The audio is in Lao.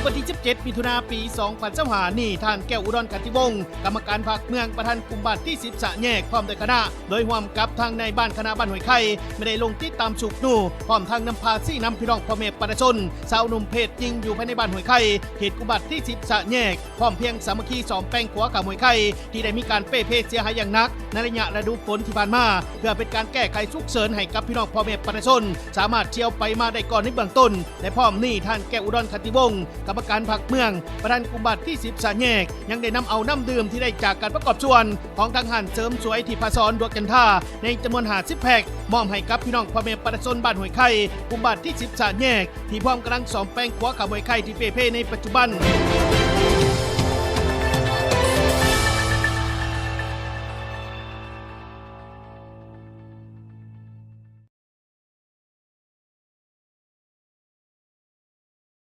ວັນທີສິບເຈັດ ມິຖຸນາ ປີສອງພັນຊາວຫ້ານີ້ ທ່ານ ແກ້ວ ອຸດອນ ຂັນຕິວົງ ກຳມະການພັກເມືອງ ປະທານກຸ່ມບ້ານທີສິບ ສະແຍກ ພ້ອມດ້ວຍຄະນະ ໂດຍຮ່ວມກັບທາງນາຍບ້ານຄະນະບ້ານຫ້ວຍໄຄ ໄດ້ໄດ້ລົງຕິດຕາມຊຸກຍູ້ ພ້ອມທັງນຳພາຊີ້ນຳພີ່ນ້ອງພໍ່ແມ່ປະຊາຊົນ ຊາວໜຸ່ມເພດຍິງຢູ່ພາຍໃນບ້ານຫ້ວຍໄຄ ເຂດກຸ່ມບ້ານທີສິບ ສະແຍກ ພ້ອມພຽງສາມັກຄີສ້ອມແປງຂົວຂ້າມຫ້ວຍໄຄ ທີ່ໄດ້ມີການເປ່ເພເສຍຫາຍຢ່າງໜັກ ໃນໄລຍະລະດູຝົນທີ່ຜ່ານມາ ເພື່ອເປັນການແກ້ໄຂສຸກເສີນໃຫ້ກັບພີ່ນ້ອງພໍ່ແມ່ປະຊາຊົນ ສາມາດທ່ຽວໄປມາໄດ້ກ່ອນໃນເບື້ອງຕົ້ນ ແລະ ພ້ອມນີ້ ທ່ານ ແກ້ວ ອຸດອນ ຂັນຕິວົງ ກຳມະການພັກເມືອງ ປະທານກຸ່ມບ້ານທີສິບ ສະແຍກ ຍັງໄດ້ນຳເອົານ້ຳດື່ມທີ່ໄດ້ຈາກການປະກອບສ່ວນຂອງທາງຮ້ານເສີມສວຍທິບພະສອນ ດວງຈັນທາ ໃນຈຳນວນຫ້າສິບແພັກ ມອບໃຫ້ກັບພີ່ນ້ອງພໍ່ແມ່ປະຊາຊົນບ້ານຫ້ວຍໄຄ ກຸ່ມບ້ານທີສິບ ສະແຍກ ທີ່ພ້ອມກຳລັງສ້ອມແປງຂົວຂ້າມຫ້ວຍໄຄທີ່ເປ່ເພໃນປັດຈຸບັນ.